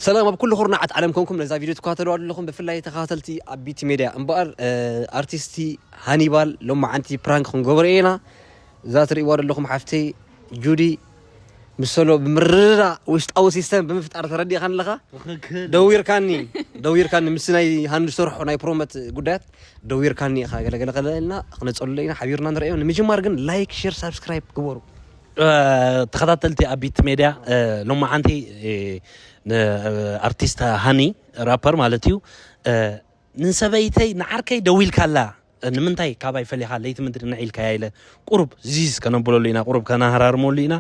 ሰላም ኣብ ኩሉ ኩርናዓት ዓለም ኮንኩም ነዛ ቪድዮ ትከታተልዋ ዘለኹም ብፍላይ ተኸታተልቲ ኣቢቲ ሜድያ። እምበኣር ኣርቲስቲ ሃኒባል ሎማዓንቲ ፕራንክ ክንገብሮ ኢና። እዛ ትርእይዋ ዘለኹም ሓፍተይ ጁዲ ምስ ሶሎ ብምርድዳእ ውሽጣዊ ሲስተም ብምፍጣር ተረዲእካ ኣለኻ። ደዊርካኒ ደዊርካኒ ምስ ናይ ሃኒ ዝሰርሖ ናይ ፕሮሞት ጉዳያት ደዊርካኒ ኢኻ። ገለገለ ከለና ክነጸሉ ኢና ሓቢርና ንርእዮ። ንምጅማር ግን ላይክ፣ ሼር፣ ሳብስክራይብ ግበሩ። ተኸታተልቲ ኣቢት ሜድያ ሎማዓንቲ ንኣርቲስት ሃኒ ራፐር ማለት እዩ ንሰበይተይ ንዓርከይ ደዊልካላ ንምንታይ ካባይ ፈሊኻ ለይቲ ምድሪ ንዒልካያ ኢለ ቁሩብ ዚዝ ከነብለሉ ኢና ቁሩብ ከነሃራርመሉ ኢና።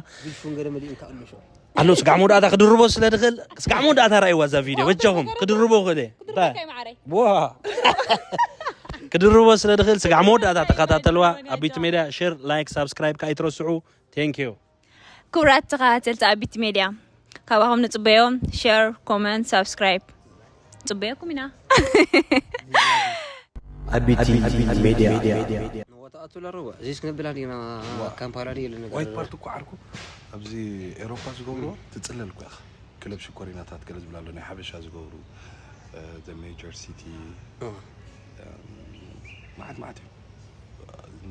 ኣሎ ስጋዕ መወዳእታ ክድርቦ ስለ ድኽእል ስጋዕ መወዳእታ ረኣይዋ እዛ ቪድዮ በጃኹም ክድርቦ ክእል እየ። ዋ ክድርቦ ስለ ድኽእል ስጋዕ መወዳእታ ተኸታተልዋ። ኣቢት ሜድያ ሼር ላይክ ሳብስክራይብ ከኣ ኣይትረስዑ። Thank you። ክቡራት ተኸታተልቲ ኣቢት ሜድያ ካባኹም ንጽበዮም ሼር ኮመንት ሳብስክራይብ ንጽበየኩም ኢና። ኣቢቲ ሜድያ ወተኣቱ ለረወ እዚስ ክነብላ ዲና ካምፓላ ዲ የለን ነገር ዋይት ፓርት እኮ ዓርኩ ኣብዚ ኤሮፓ ዝገብርዎ ትፅለል እኮ ኢኻ። ክለብ ሽኮሪናታት ገለ ዝብላ ኣሎ ናይ ሓበሻ ዝገብሩ the major city መዓት መዓት እዮም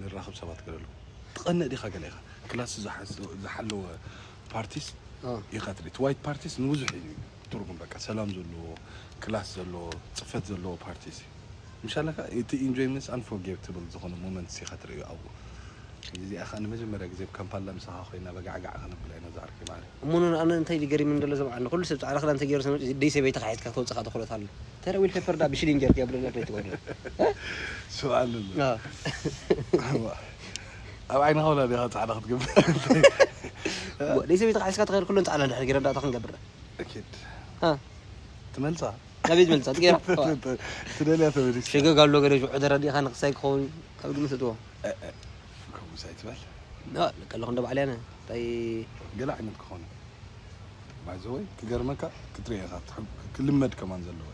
ንራኸብ ሰባት ገለ ኣለዉ። ትቐንእ ዲኻ ገለ ኢኻ ክላስ ዝሓለወ ፓርቲስ ኢኻ ትርኢ። እቲ ዋይት ፓርቲስ ንብዙሕ እዩ ትርጉም በቃ ሰላም ዘለዎ ክላስ ዘለዎ ፅፈት ዘለዎ ፓርቲስ እዩ። ምሻለካ እቲ ኢንጆይመንትስ ኣንፎርጌትብል ዝኾነ ሞመንትስ ኢኻ ትርእዮ ኣብኡ። እዚኣ ኸዓ ንመጀመርያ ግዜ ኣብ ካምፓላ ምሳኻ ኮይና በጋዕጋዕ ከነብላ ኢና ዝዓርከይ ማዕረ። እሞ ኖኖ ኣነ እንታይ ድዩ ገሪሙኒ ዘሎ ዘምዓኒ ኩሉ ሰብ ጻዕዳ ክዳን ተገይሩ ስመጽእ ደይ ሰበይትኻ ሒዝካ ክትወጽእ ኢኻ ተኽእሎ ኣሎ። እንታይ ደኣ ዊል ፔፐር ደኣ ብሽሊንግ ጌርካ የብለለካ ኣይትገብሮ። ስምዓኒ ኣሎ። ኣዋ። ኣብ ዓይንኻ ወላ ዲኻ ጻዕዳ ክትገብር። ደይ ሰበይትኻ ሒዝካ ትኸይድ ኩለን ጻዕዳ እንድሕር ገይረን ደኣ እንታይ ክንገብር ደኣ? ኣኪድ። ትመልሳ። ናበይ ዝመልሳ ትገይራ ትደልያ ተመሊስ ሸገግ ኣሎ ገለ ሽዑ ተረዲእካ ንክሳይ ክኸውን ካብ ግምት እትዎ ከምኡስ ኣይትበል ለቀ ኣለኹ እንደ ባዕለይ ኣነ እንታይ ገለ ዓይነት ክኾነ ባይዘወይ ክገርመካ ክትርኢ ኢኻ ክልመድ ከማን ዘለዎ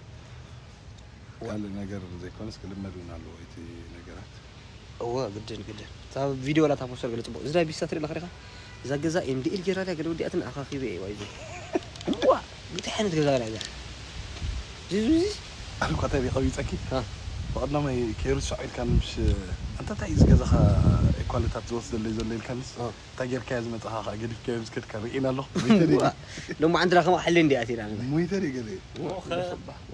ካልእ ነገር ዘይኮነስ ክልመድ እውን ኣለዎ እቲ ነገራት እወ ግድን ግድን እታ ቪድዮ ዋላ እታ ፖስተር ገለ ፅቡቅ እዚ ዳቢሳ ትርኢ ኣለኻ ዲኻ እዛ ገዛ ኤምዲኤል ጌራ ድያ ገለ ወዲኣትን ኣኻኺበ እየ ዋይዞ እዋ እንታይ ዓይነት ገዛ ድያ እዛ ዚዙዚ ኣነ እኳ እንታይ ከቢፀኪ ብቐዳማይ ከይርስዖ ኢልካ ንምሽ ኣንታ እንታይ እዩ ዝገዛኻ ኤኳልታት ዝወስደለይ ዘሎ ኢልካንስ እንታይ ጌርካዮ ዝመፃኻ ከዓ ገዲፍካዮ ምስ ከድካ ርኢና ኣለኹ ሎማዓንቲ ዳ ከማኡ ሓሊ እንዲኣ ኣቲና ሞይተ ድዩ ገለ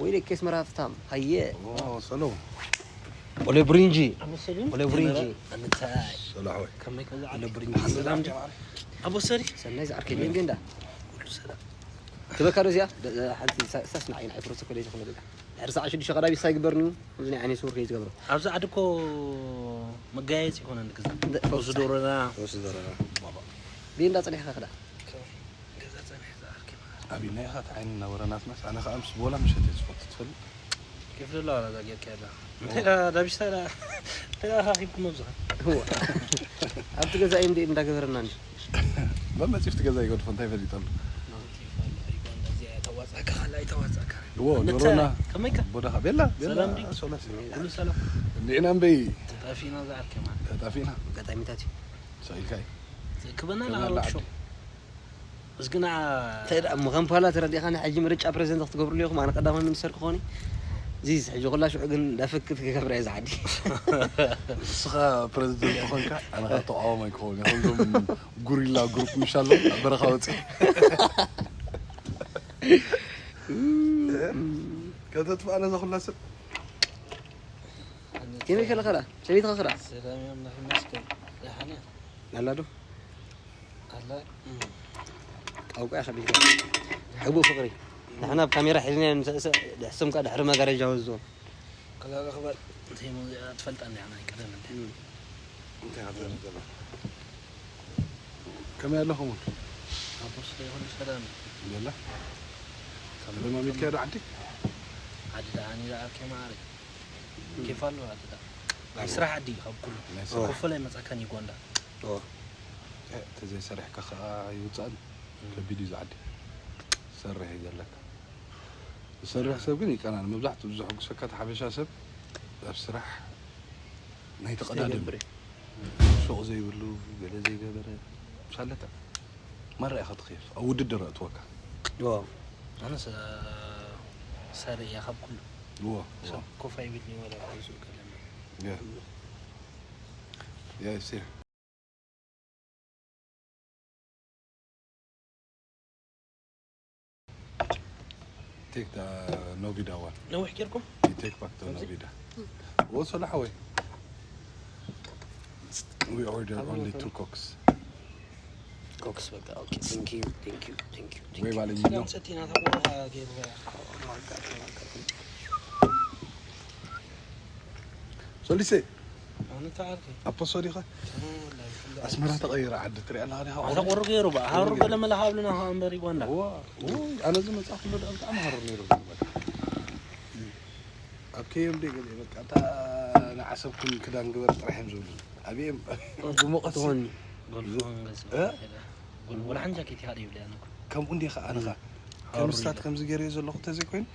ወይለ ኬስ መራፍታም ሃየ ሰሎ ኦሌ ብሪንጂ ኦሌ ብሪንጂ ሰሎ ሓወይ ከመይ ከም ዝዓለ ብሪንጂ ሰላም ዲ ኣቦ ሰሪ ሰናይ ዝዓርከይ ሊንግ እንዳ ትበካ ዶ እዚኣ ሓንቲ ሳስና ዓይን ኣይፕሮቶኮል ዝኾነ ድሕሪ ሰዓት ሽዱሽተ ቀዳቢ ሳይ ግበርኒ እዚ ናይ ዓይነይ ስውር ከይትገብሮ ኣብዚ ዓዲ እኮ መጋየፂ ይኮነኒ ግዛ ርእሲ ዶሮና ርእሲ ዶሮና ብእንዳ ፅኒሕካ ክዳ ገዛ ፀኒሕ ዝኣርኪ ማለት ኣቢልና ኢኻ እቲ ዓይኒ እናወረናትናስ ኣነ ከዓ ምስ ቦላ ምሸት እየ ዝፈቱ ትፈልጥ ኬፍ ደላ ዋላ እዛ ጌርካ ያላ እንታይ ዳ ዳቢስታ ዳ እንታይ ዳ ካኺብኩም ኣብዝኻ ኣብቲ ገዛ እዮም ድኦም እንዳገበረና እንዲ መመፂፍቲ ገዛ ይገድፎ እንታይ ፈሊጠሉ ዎ ዶሮና ቦዳኻ ቤላ ቤላ ሶላስ እንዲዕና እምበይ ተጣፊና ዝኣርከ ማለት ተጣፊና ኣጋጣሚታት እዩ ሰኢልካ እዩ ክበና ንኣወቅሾ እስግና እንታይ ደኣ ምኸም ፓላ ተረዲእካ ናይ ሕጂ ምርጫ ፕሬዚደንት ክትገብርሉ ኢኹም ኣነ ቀዳማይ ሚኒስተር ክኾን እዚ ሕጂ ኩላ ሽዑ ግን ዳፍክት ክገብራ እየ ዝዓዲ ንስኻ ፕሬዚደንት ዝኾንካ ኣነ ከዓ ተቃዋማይ ክኸውን እየ ከምዞም ጉሪላ ግሩፕ ምሻሎ ኣብ በረኻ ወፂ ከተጥፋእና እዛ ኩላ ሰብ ከመይ ከለኻ ደኣ ሰበይትኻ ክዳ ሰላም እዮም ናፊ መስገን ደሓን እዮም ኣላ ዶ ኣላ ቃውቃ ኢኻ ቢልካ ሕቡእ ፍቕሪ ንሕና ኣብ ካሜራ ሒዝና ንስእስእ ድሕስም ከኣ ድሕሪ መጋረጃ ወዝዎ ከላለ ክበል እንታይ ሙዚቃ ትፈልጣ እንዲያ ናይ ቀደም እንዲ እንታይ ሃገር ገለ ከመይ ኣለኹም ኣቦስ ይኹን ሰላም ገለ ለማሚድካ ዶ ዓዲ ዓዲ ደኣ ኣኒዳ ኣርኬ ማዕረ ኬፍ ኣሎ ዓዲ ደኣ ናይ ስራሕ ዓዲ እዩ ካብ ኩሉ ኮፈል ኣይመጻካን ዩጋንዳ ተዘይሰሪሕካ ከዓ ይውፃእን ከቢድ እዩ ዝዓዲ ዝሰርሕ እዩ ዘለካ ዝሰርሕ ሰብ ግን ይቀናን መብዛሕትኡ ዝሕጉሰካ እቲ ሓበሻ ሰብ ኣብ ስራሕ ናይ ተቐዳደም ሱቕ ዘይብሉ ገለ ዘይገበረ ሳለታ ማራ ኢኻ ትኽየፍ ኣብ ውድድር ኣእትወካ ኣነስ ሳሪ እያ ካብ ኩሉ። እዎ ሰብ ኮፍ ኣይብልኒ ወላ ኩሉ ሰብ ከለና። Yeah. Yeah, I see. Take the Novida one. ነዊሕ ጌርኩም You take back the Novida. Also, the highway. We order only two cokes. ኮክስ በቃ okay thank you thank you thank you thank ወይ you ባለኝ ነው። ሰቲና ተቆርጣ ገይሩ ሶሊሴ ኣነ ተዓርኪ ኣፖሶ ዲኻ? ኣስመራ ተቐይረ ዓዲ ትሪኣ ኣለኻ ዲኻ? ኣታ ቆሩ ገይሩ ባ ሃሩ ገለ መላ ሃብልና ካ እምበር ይጓንዳ ዋ ውይ፣ ኣነ ዝመጻ ኩሎ ደኣ ብጣዕሚ ሃሩር ነይሩ። ኣብ ከየም ደይ ገለ በቃ እታ ንዓሰብኩም ክዳን ግበር ጥራሕ እዮም ዝብሉ። ኣብየም ብሙቐት ትኾን ጎልፎ ገጽ እ? ጎል ወላ ሓንጃ ኬት ይሃደ ይብለ ኣነ ከምኡ እንዲኻ ኣነኻ ከም ስታት ከምዚ ገይረዮ ዘለኹ ተዘይኮይኑ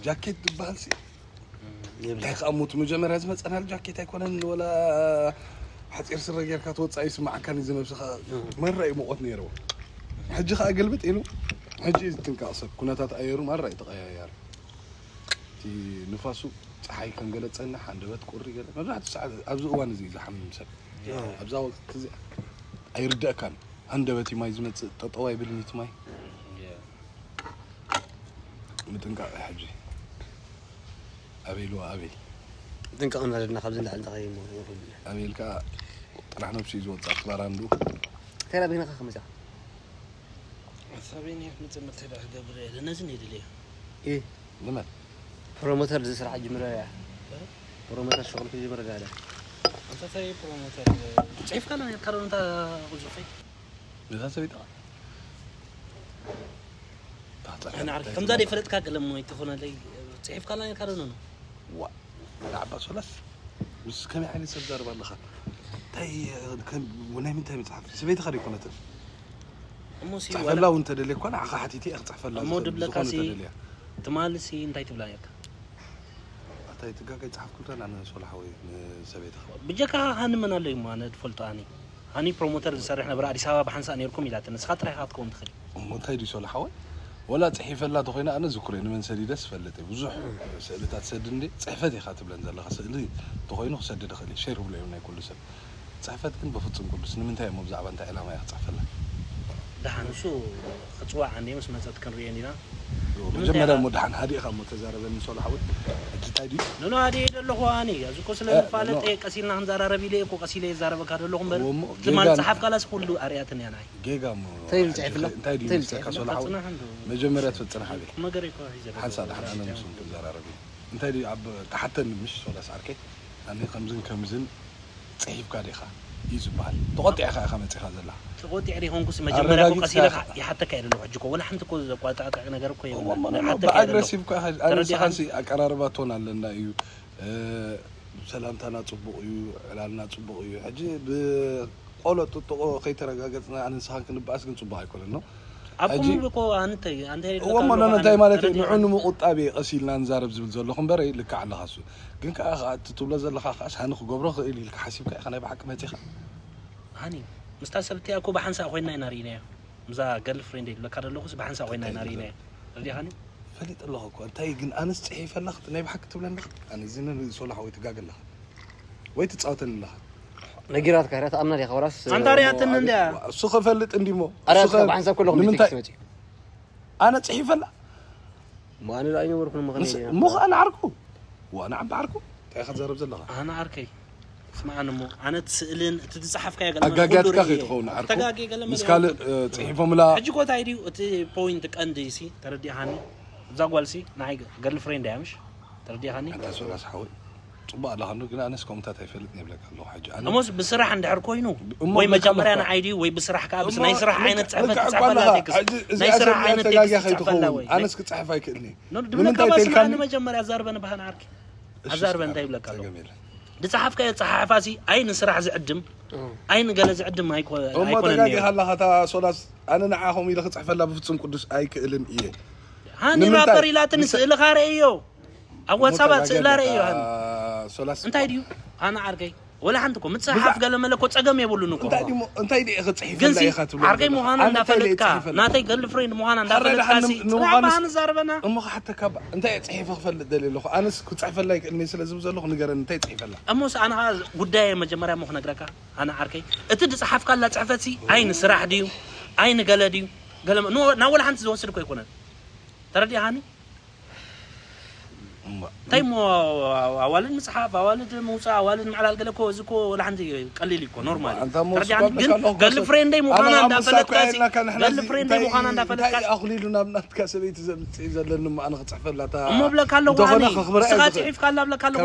ጃኬት ዝበሃል ሲ እንታይ ከኣ ሞት መጀመርያ ዝመፀናል ጃኬት ኣይኮነን ወላ ሓፂር ስረ ጌርካ ትወፃእ ይስማዓካን እዚ ነብስኻ መራ እዩ ሙቐት ነይርዎ። ሕጂ ከኣ ገልብጥ ኢሉ ሕጂ እዩ ዝጥንቀቕ ሰብ ኩነታት ኣየሩ ማራ እዩ ተቐያያሪ። እቲ ንፋሱ ፀሓይ ከም ገለ ፀንሕ ሃንደበት ቁሪ ገለ መብዛሕትኡ ሰዓት ኣብዚ እዋን እዚ እዩ ዝሓምም ሰብ ኣብዛ ወቅት እዚኣ ኣይርደእካን። ሃንደበት እዩ ማይ ዝመፅእ ጠጠው ኣይብልን እቲ ማይ ምጥንቃቕ እዩ ሕጂ። ኣቤል ወኣቤል ጥንቀቕ እናለና ካብዚ ንላዕሊ እንታይ ከይሞ ኣቤል ከዓ ጥራሕ ነብሱ እዩ ዝወፅእ ኣክባር ኣንዱ እንታይ ላቢናኻ ከመፅያ ሰበይን የት ምፅምር ተዳ ክገብር እየ ነዚ ነድልየ እ ንመን ፕሮሞተር ዝስራሕ ጅምረ እያ ፕሮሞተር ሸቕል ክጅምር ጋለ ኣንታ እንታይ ፕሮሞተር ፅሒፍካ ላ ካልኦን እንታ ቁዙፈይ ነዛ ሰበይት ከምዛ ደይ ፈለጥካ ገለ ሞ ይትኾነለይ ፅሒፍካ ላ ካልኦን ነው ዋ ዳዕባ ሶላስ ምስ ከመይ ዓይነት ሰብ ዛርባ ኣለኻ እንታይ ከም ናይ ምንታይ መፅሓፍ ሰበይትኻ ደይኮነትን እሞ ሲ ፅሕፈላ እውን ተደልየ እኳ ንዓኻ ሓቲተ እየ ክፅሕፈላ እሞ ዝኽእል ድብለካ ብዝኾነ ሲ ተደልያ ትማል ሲ እንታይ ትብላ ነርካ ኣታይ ትጋገ ፃሓፍኩልካ ና ንሶላ ሓወይ ንሰበይትኻ ብጀካ ሃኒ መን ኣሎ እሞ ኣነ ትፈልጦ ኣኒ ሃኒ ፕሮሞተር ዝሰርሕ ነበር ኣዲስ ኣበባ ብሓንሳእ ነርኩም ኢላትኒ ንስኻ ጥራይ ኢኻ ክትከውን ትኽእል እሞ እንታይ ድዩ ሶላ ሓወይ ወላ ፅሒፈላ ተኮይና ኣነ ዝኩረ ንመን ሰዲደ ስፈልጥ እየ ብዙሕ ስእልታት ሰድ እንዴ ፅሕፈት ኢኻ ትብለን ዘለኻ ስእሊ ተኮይኑ ክሰድድ ይኽእል እየ ሸር ብሎ እዮም ናይ ኩሉ ሰብ ፅሕፈት ግን በፍፁም ቅዱስ ንምንታይ እሞ ብዛዕባ እንታይ ዕላማ እያ ክፅሕፈላ ደሓን እሱ ክፅዋዕ ኣንዴ ምስ መፀት ክንርእየን ኢና መጀመርያ እሞ ደሓን ሃዲእኻ እሞ ተዛረበኒ ሶላ ሓወይ ሕጂ እንታይ ድዩ ኖኖ ኣደ ደለኹ ኣኒ እዚ እኮ ስለ እ፣ ንፋለጥ ኖ። እየ ቀሲልና ክንዛራረብ ኢለ እኮ ቀሲለ ይዛረበካ ደለኹ እምበር እሞ ትማል ጌጋን- ፀሓፍ ካላስ ኩሉ ኣርያትን እያ ናይ ጌጋ እሞ እንታይ ኢሉ ፅሒፍላ? እንታይ ድዩ እንታይ ኢሉ ዝብለካ ፅሒፍላ? ሶላ ሓወይ ፈፅና እንዶ መጀመርያ ትፈፅና ሓበይ ነገር እኮ ሒዘ ሓንሳ ደሓን ኣነ ምስም ክንዘራረብ እዩ እንታይ ድዩ ኣብ ተሓተኒ ምሽ ሶላስ ዓርከይ ኣነ ከምዝን ከምዝን ፅሒፍካ ዲኻ እዩ ዝበሃል ተቆጢዕካ ኢኻ መፂኻ ዘለኻ ተቆጢዕ ደይኮንኩስ መጀመርያ እኮ ኣረጋጊጽካ ቀሲለ ኢኻ። ይሓተካ የደለኹ ሕጂ እኮ ወላ ሓንቲ እኮ ዘቋጣዕጣዕ ነገር እኮ የብላን እሞ ይሓተካ የደለኹ ብኣግረሲቭ እኮ ኢኻ- ኣነ ተረዲኻ? ንስኻሲ ኣቀራርባ ቶን ኣለና እዩ እ፣ ሰላምታና ፅቡቕ እዩ ዕላልና ፅቡቕ እዩ ሕጂ ብቆሎ ጥጥቆ ከይተረጋገፅና ኣነ ንስኻን ክንበኣስ ግን ፅቡቕ ኣይኮነን ነው ኣብኩም ሕጂ- እኮ ኣንተ ኣንተ እዎ እሞ ኖኖ እንታይ ማለት እዩ ንዑ ንምቁጣብ እየ ቀስ ኢልና ንዛረብ ዝብል ዘለኹ እምበር ልክዕ ኣለኻ እሱ ግን ከዓ ከዓ እቲ ትብሎ ዘለኻ ከዓስ ሃኒ ክገብሮ ክእል ኢልካ ሓሲብካ ኢኻ ናይ ብሓቂ መፂኻ ሃኒ ምስታ ሰብትያ እኮ ብሓንሳእ ኮይና ኢና ርኢናዮ ምዛ ገርል ፍሬንድ ይብለካ ዘለኹስ ብሓንሳእ ኮይና ኢና ርኢናዮ ረዲኻኒ ፈሊጥ ኣለኹ እኮ እንታይ ግን ኣነስ ፅሒፈላ ክት- ናይ ብሓቂ ትብለኒ ኣነ እዚ ንርኢ ሶላ ሓወይ ትጋገ ኣለኻ ወይ ትፃወተኒ ኣለኻ ነጊራትካ ሪያ ተኣምና ዲኻ ወላስ ኣንታ ሪያትኒ እንድያ እሱ ከፈልጥ እንዲሞ ኣረ ብሓንሳብ ከለኹም ንምንታይ ቴክስት መፂኡ ኣነ ፅሒፈላ እሞ ኣነ ዶ ኣይነበርኩን እሞ ከመይ ምስ- ጌርና? እሞ ከዓ ንዓርኩ ዋ ንዓቢ ዓርኩ እንታይ ኢኻ ትዛረብ ዘለኻ ኣነ ዓርከይ ስማዓኒ እሞ ኣነ እቲ ስእልን እቲ ዝፀሓፍካዮ ገለ ኣጋጊያትካ ኩሉ ርእየ። ከይትኸውን ዓርኩ ተጋግየ ገለ ምስ መለ ካልእ እ፣ ፅሒፎምላ ሕጂ ኮታ ኢድዩ እቲ ፖይንት ቀንዲ ሲ ተረዲኻኒ እዛ ጓልሲ ናይ ገርል ፍሬንድ እያ ምሽ ተረዲኻኒ ኣንታ ሶላስ ሓወይ ፅቡቅ ኣለካ እንዶ ግን ኣነስ ከምታት ኣይፈልጥ ይብለካ ኣለኹ ሕጂ ኣነ እሞስ ብስራሕ እንድሕር ኮይኑ እሞ ወይ በቃ መጀመርያ በቃ። ንዓይ ድዩ ወይ ብስራሕ ከዓ ብስ እሞ ናይ ስራሕ ልክዕ- ዓይነት ፅሕፈት ልክዕ እኮ ትፅሕፈላ ኣለኻ። ቴክስት ሕጂ እዚኣ ናይ ስራሕ ሰብ ዓይነት ተጋግያ ቴክስት ትፅሕፈላ ከይትኸውን፣ ወይ ኣነስ ክፅሕፍ ኣይክእልኒ ኖ ንምንታይ ድብለካ ባስ ተልካኒ? ንመጀመርያ ዛርበ ንባህን ዓርኪ እሺ፣ ኣዛርበ ሰላም። እንታይ ይብለካ ኣለኹ ጸገም የለን። ዝፀሓፍካዮ ፀሓሕፋ ሲ ኣይ ንስራሕ ዝዕድም ኣይ ንገለ ዝዕድም ኣይኮ- እሞ ኣይኮነን ነይሩ ተጋጊኻ ኣለኻ እታ ሶላስ ኣነ ንዓኹም ኢለ ክፅሕፈላ ብፍፁም ቅዱስ ኣይክእልን እየ ሃኒ ንምንታይ? ራበር ኢላትኒ ምንታይ? ስእልኻ ርእዮ ኣብ ዋትሳፕ እሞ ስእላ ተጋጊኻ ርእዮ ኣለኻ፣ ሃኒ ሶላስ እንታይ ድዩ ኣነ ዓርከይ ወላ ሓንቲ እኮ ምጽሓፍ ገለ መለ እኮ ጸገም የብሉን እኮ። እንታይ ድሞ እንታይ ድየ ክጽሒፈላ ግን ሲ ኢኻ ትብሎ ዓርከይ ዘለኻ? ምዃና ኣነ እንታይ ድየ እንዳፈለጥካ ጽሒፈላ? ናተይ ገርልፍሬንድ ምዃና ኣረ እንዳፈለጥካ ደሓን ሲ ን- ጽናዕ ንምዃንስ በሃኒ ዛርበና። እሞ ክሓተካ እባ እንታይ እየ ጽሒፈ ክፈልጥ ደልየ ኣለኹ? ኣነስ ክጽሕፈላ ይክእልኒ ስለ ዝብ ዘለኹ ንገረኒ እንታይ ጽሒፈላ? እሞስ ኣነ ኸዓ ጉዳየ መጀመርያ እሞ ክነግረካ ኣነ ዓርከይ እቲ ዝጸሓፍካላ ጽሕፈት ሲ ኣይኒ ስራሕ ድዩ ኣይኒ ገለ ድዩ ገለ ናብ ወላ ሓንቲ ዝወስድ እኮ ኣይኮነን። ተረዲእኻኒ? እንታይ እሞ ኣዋልድ ምፅሓፍ ኣዋልድ ምውፃእ ኣዋልድ ምዕላል ገለ እኮ እዚ እኮ ወላ ሓንቲ ቀሊል እዩ እኮ ኖርማል እዩ። ተረዲኣኒ ግን ገርል ፍሬንደይ ምዃና እንዳፈለጥካ ሲ ገርል ፍሬንደይ ምዃና እንዳፈለጥካ ሲ ኣኽሊሉ ናብ ናትካ ሰበይቲ ዘምፅእ ዘለኒ እሞ ኣነ ክፅሕፈላ እሞ ብለካ ኣለኹ ሃኒ ንስኻ ፅሒፍካላ ብለካ ኣለኹ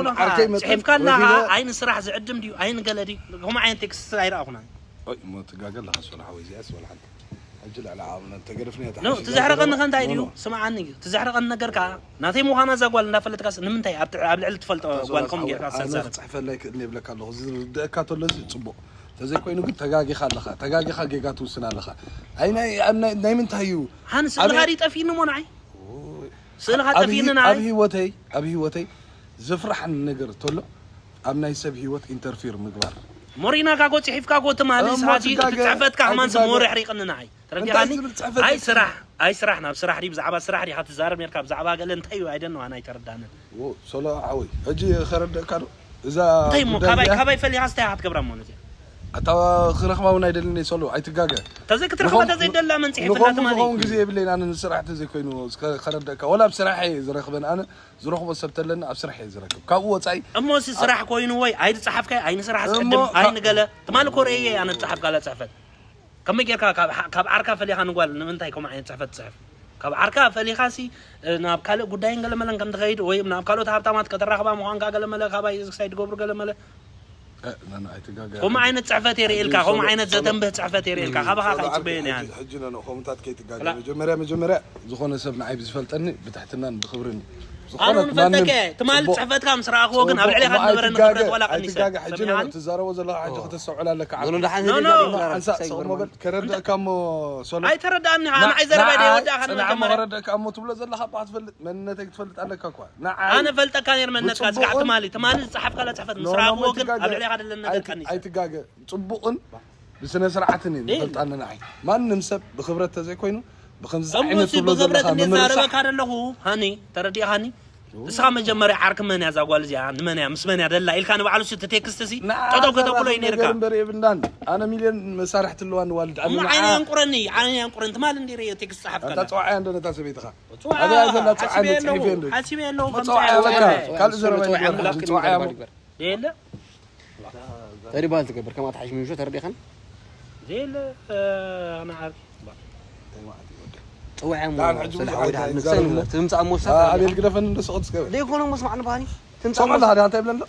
ጽሒፍካላ ከዓ ኣይን ስራሕ ዝዕድም ድዩ ኣይን ገለ ድዩ ከምኡ ዓይነት ቴክስት ኣይረኣኹናን። እሞ ትጋገ ኣለኻ ሶላ ሓወይ እዚኣስ ወላ ሓንቲ ሕጂ ልዕሊ ዓቕምና እንተገደፍናዮ ኖ ትዘሕርቐኒ ኸ እንታይ ድዩ ስምዓኒ እዩ ትዘሕርቐኒ ነገር ከዓ ናተይ ምዃና እዛ ጓል እንዳፈለጥካስ ንምንታይ ኣብ ልዕሊ ትፈልጦ ጓል ከም ጌርካ ሰዛር ክፅሕፈለይ ክእልኒ ይብለካ ኣለኹ ዝርድእካ ተሎ እዚ ፅቡቕ እንተዘይኮይኑ ግን ተጋጊኻ ኣለኻ ተጋጊኻ ጌጋ ትውስን ኣለኻ ናይ ምንታይ እዩ ሃን ስእልኻ ድዩ ጠፊእኒ ሞ ንዓይ ስእልኻ ጠፊእኒ ንዓይ ኣብ ህይወተይ ኣብ ህይወተይ ዝፍራሕን ነገር ተሎ ኣብ ናይ ሰብ ህይወት ኢንተርፊር ምግባር ሞሪና ካጎ ፅሒፍካ ጎ ትማሊ ሰዓት እዩ ትፅሕፈትካ ከማን ስም ወርሕ ሪቕኒ ንዓይ ተረዲኻኒ ኣይ ስራሕ ኣይ ስራሕ ናብ ስራሕ ድዩ ብዛዕባ ስራሕ ዲኻ ትዛረብ ነርካ ብዛዕባ ገለ እንታይ እዩ ኣይደን ኣነ ኣይተረዳንን ሶሎ ሓወይ ሕጂ ከረድእካ ዶ እዛ እንታይ እሞ ካባይ ካባይ ፈሊኻ ስታይ ክትገብራ ማለት እዩ ኣታ ክረኽባ እውን ኣይደልን ሶሎ ኣይትጋገ ተዘይ ክትረኽባ ተዘይ ደላ መን ፅሒፍላ ትማሊ ዝኸውን ግዜ የብለይን ኣነ ንስራሕ ተዘይኮይኑ ከረድእካ ወላ ኣብ ስራሕ ዝረኽበን ኣነ ዝረኽቦ ሰብ ተለኒ ኣብ ስራሕ እየ ዝረክብ ካብኡ ወፃኢ እሞ ሲ ስራሕ ኮይኑ ወይ ኣይዝፀሓፍካይ ኣይንስራሕ ዝዕድም ኣይንገለ ትማሊ ኮርእየ ኣነ ዝፀሓፍካላ ፅሕፈት ከመይ ጌርካ ካብ ዓርካ ፈሊኻ ንጓል ንምንታይ ከምኡ ዓይነት ፅሕፈት ትፅሕፍ ካብ ዓርካ ፈሊኻ ሲ ናብ ካልእ ጉዳይን ገለመለን ከም ትኸይድ ወይ ናብ ካልኦት ሃብታማት ከተራኽባ ምዃንካ ገለመለ ካባይ ክሳይ ትገብሩ ገለመለ ከምኡ ዓይነት ፅሕፈት የርእልካ ከምኡ ዓይነት ዘተንብህ ፅሕፈት የርእልካ ካባኻ ከይፅበየን እያ ሕጂ ነንኦ ከምታት ከይትጋገ መጀመርያ መጀመርያ ዝኾነ ሰብ ንዓይ ብዝፈልጠኒ ብትሕትናን ብክብርን ዝኾነ ኣነ ንፈልጠከ ትማሊ ፅሕፈትካ ምስ ረኣኽዎ ግን ኣብ ልዕሊኻ ዝነበረኒ ክብረት ዋላ ቀኒሰ ትዛረቦ ዘለኻ ሕጂ ከተስተውዕል ኣለካ ወሎ ደሓን ኖ፣ ኖ። ሓንሳእ ስቕ ሞ በል ከረድእካ ሞ ሶሎ ኣይተረዳእኒ ንዓይ ዘረባ ደ ወዳእካ ንመጀመርያ ከረድእካ ሞ ትብሎ ዘለኻ እባ ክትፈልጥ መንነተይ ክትፈልጥ ኣለካ እኳ ንዓይ ኣነ ፈልጠካ ነር መንነትካ ዝጋዕ ትማሊ ትማሊ ዝፀሓፍካላ ፅሕፈት ምስ ረኣኽዎ ግን ኣብ ልዕሊኻ ደለኒ ነገር ቀኒሰ ኣይትጋገ ጽቡቕን ብስነ ስርዓትን እዩ ዝፈልጣኒ ንዓይ ማንም ሰብ ብክብረት ተዘይኮይኑ ብከምዚ ዓይነት ትብሎ ዘለካ ምምርሳሕ ዛረበካ ደለኹ ሃኒ ተረዲእኻኒ ንስኻ መጀመርያ ዓርኪ መን እያ እዛ ጓል እዚኣ ንመን እያ ምስ መን እያ ደላ ኢልካ ንባዕሉ እቲ ቴክስት ሲ ጠጠው ከተብሎ እዩ ነርካ እምበር የብልናን ኣነ ሚልዮን መሳርሕቲ ኣለዋ ንዋልድ ኣነ ዓይነ የንቁረኒ ዓይነ የንቁረኒ ትማል እንዲ ርእዮ ቴክስት ጸሓፍ ከላ ጸዋዓ እንደ ነታ ሰበይትኻ ኣብያ ዘላ ጸዓነ ጽሒፍ እንደ ጸዋዓ በቃ ካልእ ዘረባ ይግበር ጸዋዓ የለ ተሪባል ትገብር ከማ ተሓሽ ምንሾ ተረዲኸን ዘይለ ኣነ ዓርኪ ፅውዐ እሞ ሰላሕ ወይ ደሓን ንክሰን እሞ ትምፃእ እሞ ኣቤል ግደፈን እንደ ስቕት ዝገበ ዘይኮነ እሞ ስማዕ ንባህኒ ትምፃእ ሰምዐ ኣለኻ እንታይ ብለንዶ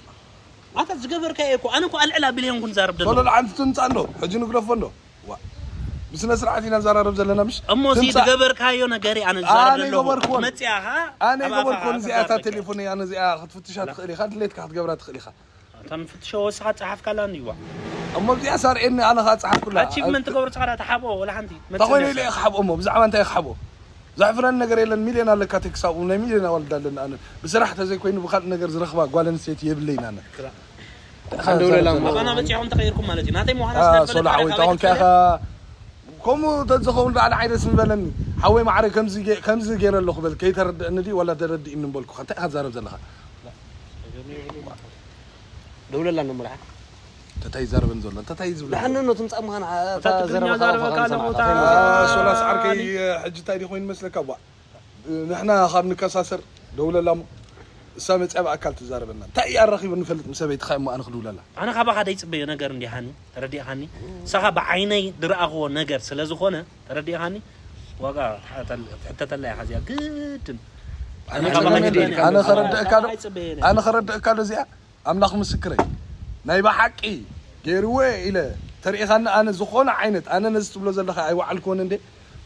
ኣታ ዝገበርካ እየ እኮ ኣነ እኮ ኣልዕል ኣቢለ ዮም ኩን ዛረብ ደሎ ሶሎ ለዓንቲ ትምፃእ እንዶ ሕጂ ንግደፎ እንዶ ብስነ ስርዓት ኢና ንዘራረብ ዘለና ምሽ እሞ እዚ ዝገበርካዮ ነገር ኣነ ዝዛረብ ኣለኹ መፅያኻ ኣነ ገበርኮ ንዚኣታ ቴሌፎን ኣነ እዚኣ ክትፍትሻ ትኽእል ኢኻ ድሌትካ ክትገብራ ትኽእል ኢኻ እታ ንፍትሾ ወስኻ ጸሓፍካላ እንዲዋ እሞ እዚኣ ሳርኤኒ ኣነ ኸኣ ጸሓፍኩላ ኣቺቭመንት ትገብሩ ጸኻዳ ተሓብኦ ወላ ሓንቲ እንታ ኮይነ ኢለ እየ ክሓብኦ እሞ ብዛዕባ እንታይ እየ ክሓብኦ ዘሕፍረኒ ነገር የለን ሚልዮን ኣለካ ቴክስ ኣብኡ ናይ ሚልዮን ኣዋልድ ኣለኒ ኣነ ብስራሕ ተዘይኮይኑ ብካልእ ነገር ዝረኽባ ጓል ኣንስተይቲ የብለይን ኣነ ንደውለላ እሞ ኣባና በጺሖም ተቐይርኩም ማለት እዩ ናተይ ምዃና ሶላ ሓወይ ታኾንካ ኢኻ ከምኡ ተዝኸውን ደኣ ንዓይ ደስ ምበለኒ ሓወይ ማዕረ ከምዚ ገይረ ኣለኹ በል ከይተረድአኒ ድዩ ዋላ ተረድእኒ ምበልኩኻ እንታይ ኢኻ ትዛረብ ዘለኻ ደውለላ ንምርዓ ተታይ ዘረበን ዘሎ ተታይ ዝብሎ ደሓን ነው ትምጻእ ምዃን እታ ትግርኛ ዘረበካ ዘረበካ ኣለኹ እታ ሶላስ ዓርከይ ሕጂ እንታይ ዲ ኮይኑ መስለካ ባ ንሕና ካብ ንከሳሰር ደውለላ እሞ እሳ መፅያ ብኣካል ትዛረበና እንታይ እዩ ኣራኺቡ ንፈልጥ ምስ ሰበይትኻ እሞ ኣነ ክድውለላ ኣነ ካባኻ ደይፅበዮ ነገር እንዲሃኒ ተረዲእኻኒ ንስኻ ብዓይነይ ዝረኣኽዎ ነገር ስለ ዝኾነ ተረዲእኻኒ ዋጋ ትሕተተላ ኢኻ እዚኣ ግድን ኣነ ከረድእካ ዶ ኣነ ከረድእካ ዶ እዚኣ ኣምላኽ ምስክረይ ናይ ብሓቂ ገይርዎ ኢለ ተሪኢኻኒ ኣነ ዝኾነ ዓይነት ኣነ ነዚ ትብሎ ዘለኻ ኣይወዓልክዎን እንዴ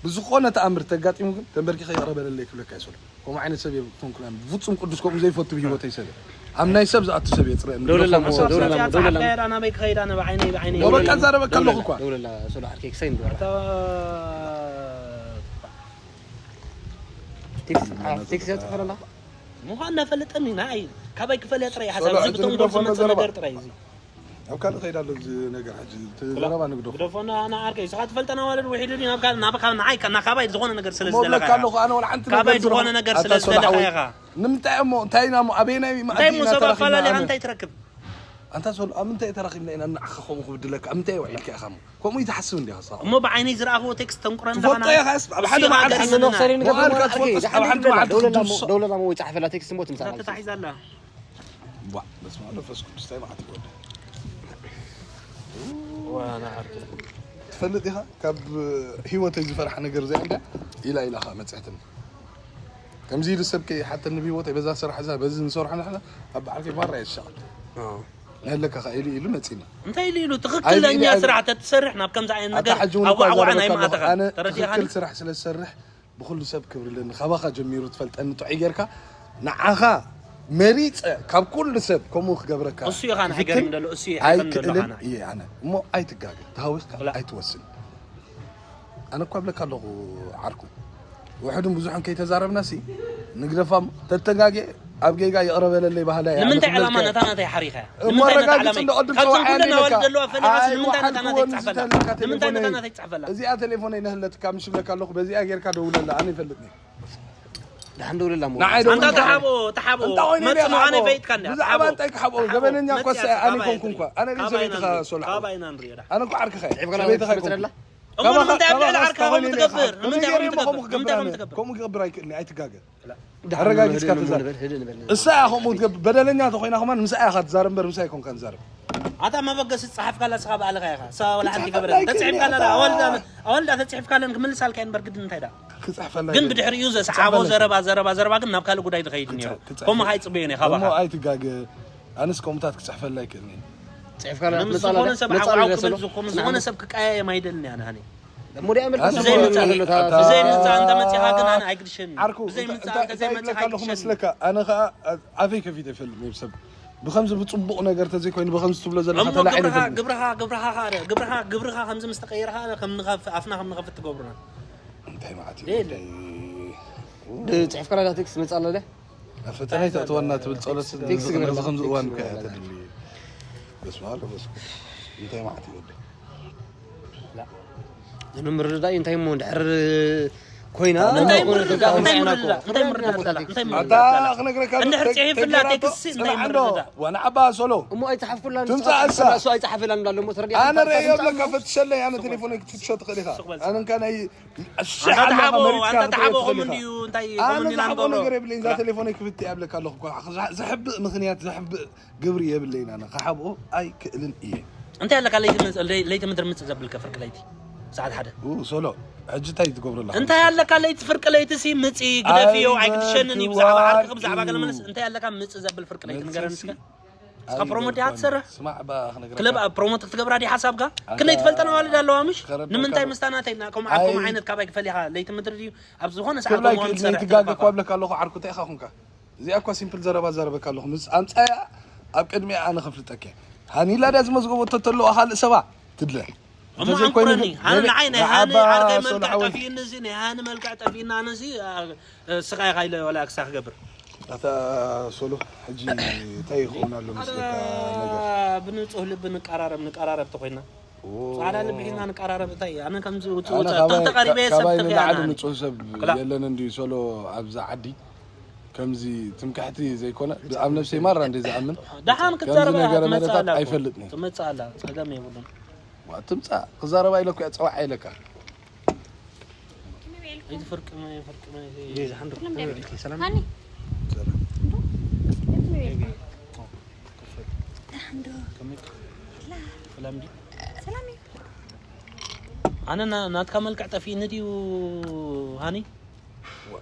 ብዝኾነ ተኣምር ተጋጢሙ ግን ተንበርኪኸ ይቕረ በለለይ ክብለካ ይሰሉ ከምኡ ዓይነት ሰብ የብኩን ኩናን ብፍጹም ቅዱስ ከምኡ ዘይፈቱ ብህይወተይ ሰብ ኣብ ናይ ሰብ ዝኣቱ ሰብ የጽረ ደውለላ ደውለላ ደውለላ ናበይ ክኸይዳ ነ ብዓይነይ ብዓይነይ ደውለላ ዛረበካ ኣለኹ እኳ ደውለላ ሶሎ ዓርከይ ክሳይ ንዶ ቴክስት ቴክስት ያጥፈለላ ምዃን እናፈለጠኒ ንዓይ ካባይ ክፈልያ ጥራይ ሓሳብ እዚ ብተንኮል ዝመፅእ ነገር ጥራይ እዚ ኣብ ካልእ ከይዳ ኣሎ እዚ ነገር። ሕጂ እቲ ዘረባ ንግደፎ። ግደፎ። ንዓርከይ፣ ንስኻ ትፈልጠና ማለት ውሒዱ ድዩ ናብ ካልእ፣ ናብ ካብ ንዓይ፣ ናብ ካባይ ዝኾነ ነገር ስለ እሞ ዝደለኻ እብለካ ኣለኹ። ኣነ ወላ ሓንቲ ካባይ ነገር ዝኾነ ነገር ስለ ዝደለኻ ኢኻ። ንምንታይ እሞ፣ እንታይ ኢና እሞ፣ ኣበየናይ መኣዲ እንታይ እሞ ኢና ሰብ ተራኺብና? ኣፈላለኻ ኣነ እንታይ ትረክብ? ኣንታ ሶሎ፣ ኣብ ምንታይ ተራኺብና ኢና ንዓኻ ከምኡ ክብድለካ? ኣብ ምንታይ ውዒልካ ኢኻ እሞ? ከምኡ እዩ ትሓስብ እንዲኻ ንስኻ? እሞ ብዓይነይ ዝረኣኽዎ ቴክስት ተንቁረኒ ኣለኻ ትፈልጦ ኢኻ። ኣብ ሓደ ንሱ መዓልቲ ሃገር ኣነ ኢልና። መኽሰሪ ንገብር መዋልካ ማለት ትፈልጦ፣ እሺ፣ ኣብ ሓደ መዓልቲ ደውለላ እሞ፣ ክትድምስሶ። ደውለላ እሞ ወይ ጻሕፈላ ቴክስት እሞ ትምጻእ ማለት እዩ። ተታሒዛ ኣላ። ዋ፣ በስመ ኣብ መንፈስ ቅዱስ፣ እንታይ መዓት ይወደ። ትፈልጥ ኢኻ፣ ካብ ህይወተይ ዝፈርሓ ነገር እዚኣ እንዳ ኢላ ኢላኻ መፅሐትን። ከምዚ ኢሉ ሰብ ከይሓተኒ ብህይወተይ በዛ ስራሕ እዛ በዚ ንሰርሖ ንሕና ኣብ በዓልከይ ማራ እየ ዝሸቐል። ነለካ ኢሉ ኢሉ መፂና። እንታይ ኢሉ ኢሉ? ትኽክለኛ ስራሕ ተትሰርሕ ናብ ከምዚ ዓይነት ነገር ኣዋዕዋዕ ናይ ማእተኻ። ተረዲኻኒ? ትኽክል ስራሕ ስለ ዝሰርሕ ብኹሉ ሰብ ክብሪ ኣለኒ። ካባኻ ጀሚሩ ትፈልጠኒ ጥዑይ ጌርካ። ንዓኻ መሪጸ ካብ ኩሉ ሰብ ከምኡ ክገብረካ እሱ እዩ ኻን ክፍትን ሕገር እንደሎ እሱ እዩ ሕገር እንደሎ ኣይክእልን ኻና እየ ኣነ። እሞ ኣይትጋገ፣ ተሃዊኽካ ኣይትወስን። ኣነ እኳ እብለካ ኣለኹ ዓርኩ፣ ውሕዱን ብዙሕን ከይተዛረብና ሲ ንግደፋም ተተጋጌ ኣብ ጌጋ ይቕረ በለለይ ባህላ እያ። ንምንታይ ዕላማ ነታ ናተይ ሓሪኸ? እሞ ኣረጋግጽ እንዶ ቅድም ካብ ጽዋዕ ጽንኩሉ ያለካ። ነዋልድ ዘለዋ ፈሊኻስ ንምንታይ ነታ ናተይ ትጽሕፈላ? ንምንታይ ነታ ናተይ ትጽሕፈላ? እዚኣ ቴሌፎነይ ነህለትካ ምሽ ብለካ ኣለኹ። በዚኣ ጌርካ ደውለላ፣ ኣነ ይፈልጥኒ። ደሓን ደውለላ እሞ። ንዓይ ደውል ኣንታ ተሓቦ፣ ተሓቦ። ብዛዕባ እንታይ ክሓብኦ? ገበነኛ እኳ ኣነ ይኮንኩ እኳ። ኣነ ርእየ ሰበይትኻ ሶላ። ኣነ እኳ ዓርክኻ እየ። ሰበይትኻ ኣይኮንኩ። እሞ ንምንታይ ኣብ ልዕሊ ዓርካ ከምኡ ትገብር? ንምንታይ ከምኡ ትገብር? ከምኡ ክገብር ኣይክእልኒ። ኣይትጋገ። ኣረጋጊጽካ ተዛረብ። እሳ እያ ከምኡ ትገብር። በደለኛ ተኾይና ከማን ምሳኣ ኢኻ ትዛረብ እምበር ምሳይ ኣይኮንካን ትዛረብ። ኣታ መበገሲ ዝጸሓፍካላ ንስኻ ባዕልኻ ኢኻ። እሳ ወላ ሓንቲ ገበረ ተጽሒፍካላ ኣወልዳ ኣወልዳ ተጽሒፍካለን ክምልሳልካ እምበር ግድን እንታይ ዳ? ክጽሕፈላ ግን ብድሕሪኡ ዘስዓቦ ዘረባ ዘረባ ዘረባ ግን ናብ ካልእ ጉዳይ ዝኸይድ ነይሩ። ከምኡ ከይጽበዮ ነይ ካባኻ። ኣይትጋገ። ኣነስ ከምኡታት ክጽሕፈላ ኣይክእልን እየ። ጽሒፍካላ ምጻላ ዝኾነ ሰብ ዓዋው ክብል ዝኾነ ሰብ ክቀያየም ኣይደልን እያ ንሃኒ። ብዘይ ምጻእ እንተ መጺኻ ግን ኣነ ኣይግድሸኒ። ብዘይ ምጻእ እንተ ዘይመጺኻ ኣይግድሸኒ። ኣነ ከዓ ኣፈይ ከፊተ ይፈልጥ ነይሩ ሰብ ብከምዚ ብጽቡቕ ነገር ተዘይኮይኑ ብከምዚ ትብሎ ዘለካ ተላዒሉ ይፈልጥ። ግብርኻ ግብርኻ ግብርኻ ግብርኻ ግብርኻ ከምዚ ምስ ተቀየርካ ከም ንኸፍ ኣፍና ከም ንኸፍት ትገብሩና። እንታይ ማለት እዩ? ጽሕፍ ከላዳ ቴክስት መጻ ኣለለ። ፈተና ይተእትወና ትብል ጸሎት እዚ ከምዚ እዋን እኮ እያ ተድሊ። በስመ ኣብ ወመንፈስ ቅዱስ። እንታይ ማለት እዩ? ንምርድዳእ እንታይ እሞ እንድሕር ኮይና እንታይ ምርድዳእ እንታይ ምርድዳእ እንታይ ምርድዳእ እንታይ ምርድዳእ ኣታ ክነግረካ እንድሕር ጽሒፍላ ቴክስት እንታይ ምርድዳእ ዋና ዓባ ሶሎ እሞ ኣይጽሓፍኩላን ትምጻእ እሳ እሱ ኣይጽሓፍላን እንዳሎ እሞ ተረዲኣ ኣነ ርእዮ ብለካ ፈትሸለይ ኣነ ቴሌፎነይ ክትፍትሾ ትኽእል ኢኻ ኣነ እንካ ናይ ኣንታ ተሓቦ ኣንታ ተሓቦ ከምኡ እንድዩ እንታይ ከምኡ እንድዩ ናንጎሎ ነገር የብለይ እዛ ቴሌፎነይ ክፍት እያ ብለካ ኣለኹ ዘሕብእ ምኽንያት ዘሕብእ ግብሪ የብለይን ኣነ ክሓብኦ ኣይክእልን እየ። እንታይ ኣለካ ለይቲ ለይቲ ምድሪ ምጽእ ዘብልከ ፍርቂ ለይቲ ሰዓት ሓደ ሶሎ ሕጂ እንታይ ትገብሩ ኣለኹም? እንታይ ኣለካ ለይቲ ፍርቂ ለይቲ ሲ ምጺ ግደፍዮ ኣይግድሸንን እዩ ብዛዕባ ዓርክኺ ብዛዕባ ገለ መለስ እንታይ ኣለካ ምጽ ዘብል ፍርቂ ለይቲ ንገረኒ እስከ እስካ ፕሮሞት ዲኻ ትሰርሕ? ስማዕ ባ ክነግረካ ክለብ ኣብ ፕሮሞት ክትገብራ ዲ ሓሳብካ? ክንደይ ትፈልጠና ዋልድ ኣለዋ ምሽ? ንምንታይ ምስታ ናተይ ከምኡ ዓርኮም ዓይነት ካባይ ክፈልኻ ለይቲ ምድሪ ድዩ ኣብ ዝኾነ ሰዓት ክብላ ከምኡ ይክእል ክትሰርሕ ነይ ትጋገ እኳ ብለካ ኣለኹ ዓርኩ እንታይ ኢኻ ኹንካ? እዚኣ እኳ ሲምፕል ዘረባ ዛረበካ ኣለኹ ምስ ኣምጻያ ኣብ ቅድሚኣ ኣነ ከፍልጠኪ ሃኒላ ድያ ዝመዝገበቶ ተለዋ ካልእ ሰባ ትድለ እሞ ኣንቁረኒ ሃኒ ንዓይ ናይ ሃኒ ዓርከይ መልክዕ ጠፊእኒ እዚ ናይ ሃኒ መልክዕ ጠፊእና ኣነ እዚ ስቃይ ካይለ ወላ ክሳ ክገብር ኣታ ሶሎ ሕጂ እንታይ ይኸውን ኣሎ መስለካ ነገር ብንጹህ ልቢ ንቀራረብ ንቀራረብ ተኮይና ጻዕዳ ልቢ ሒዝና ንቀራረብ እንታይ ኣነ ከምዚ ውጽእ ውጽእ ተተቀሪበ ሰብ ተኸያና ንጹህ ሰብ የለን እንዲ ሶሎ ኣብዛ ዓዲ ከምዚ ትምክሕቲ ዘይኮነ ኣብ ነብሰይ ማራ እንደ ዝኣምን ደሓን ክትዛረብ ነገር መለታት ኣይፈልጥ ነኝ ትመጽእ ኣላ ጸገም የብሉን ትምጻእ ክዛረባ ኢለኩ እያ ጸዋዕ ኢለካ ይትፍርቅ ይፍርቅ ሰላም ኣነ ናትካ መልክዕ ጠፊእኒ ድዩ ሃኒ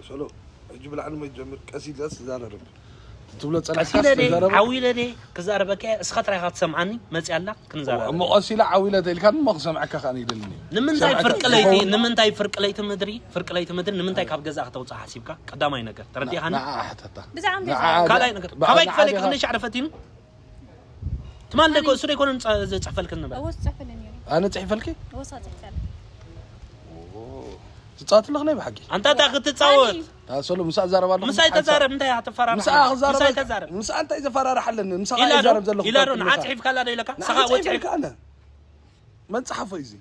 ሶሎ ሕጂ ብላዕሊ መጀምር ቀስ ኢልካስ ዛረርብ ትብሎ ጸላሕካ ተዛረብ ዓው ኢለ ድየ ክዛረበካ እየ እስኻ ጥራይ ኢኻ ትሰምዓኒ መጽያ ኣላ ክንዛረብ እሞ ቀስ ኢለ ዓው ኢለ ተኢልካኒ እሞ ክሰምዐካ ከኣ ይደልኒ ንምንታይ ፍርቂ ለይቲ ንምንታይ ፍርቂ ለይቲ ምድሪ ፍርቂ ለይቲ ምድሪ ንምንታይ ካብ ገዛ ከተውጽእ ሓሲብካ ቀዳማይ ነገር ተረዲኻኒ ካልኣይ ነገር ካባይ ክፈለይ ክፍለይ ሻዕረ ፈቲኑ ትማል ደኮ እሱ ደይኮነ ዝጽሕፈልክን ነበር እወስ ጽሕፈልኒ ኣነ ጽሕፈልኪ እወሳ ጽሕፈል ትጻወት ኣለኽ ናይ ብሓቂ? ኣንታ እንታይ ክትጻወት? ኣታ ሶሎ፣ ምሳኣ እዛረብ ኣለኹ። ምሳይ ተዛረብ፣ እንታይ እያ ትፈራርሕ? ምሳኣ ክዛረብ ምሳይ ኣል-፣ ተዛረብ። ምሳኣ እንታይ ዘፈራርሕ ኣለኒ? ምሳኣ ኢላ ዶ? ኣይዛረብ ዘለኹ ኢላ ዶ? ትፈልጥ ንዓ ምሳኣ። ጽሒፍካላ ዶ ኢለካ? ንዓ ንስኻ ወጺሕካ? ጽሒፍካ ኣነ። መን ጸሓፎ እዩ እዚ?